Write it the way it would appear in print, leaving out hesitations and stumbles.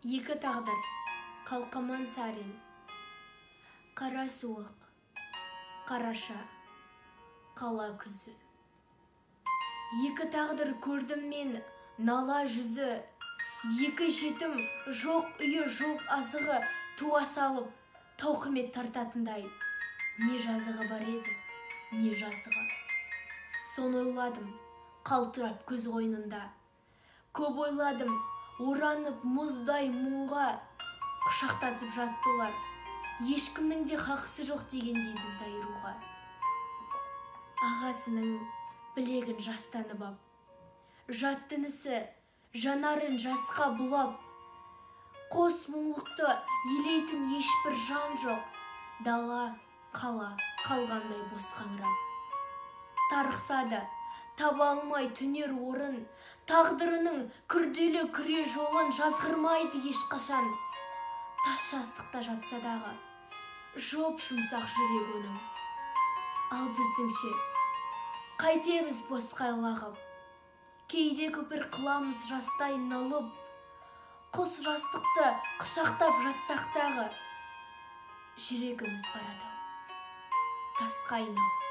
Екі тағдыр, Қалқаман Сарин. Қара суық, қараша, қала күзі. Екі тағдыр көрдім мен, нала жүзі. Екі жетім, жоқ үйі, жоқ азығы, туа салып, тауқымет тартатындай. Не жазығы бар еді, не жазығы. Соны ойладым, қалтырап көз қойнында. Көп ойладым, оранып мұздай мұңға, құшақтасып жатты олар. Ешкімнің де хақысы жоқ дегендей бізді айыруға. Ағасының білегін жастанып ап, жатты інісі жанарын жасқа бұлап. Қос мұңлықты елейтін ешбір жан жоқ, дала қала қалғандай бос қаңырап. Тарықса да таба алмай түнер орын, тағдырының күрделі күре жолын жазғырмайды ешқашан. Тас жастықта жатса дағы, жұп-жұмсақ жүрек оның. Ал біздіңше, қайтеміз босқа лағып, кейде көпір қыламыз жастай налып, құс жастықты құшақтап жатсақ дағы, жүрегіміз барады тасқа айналып.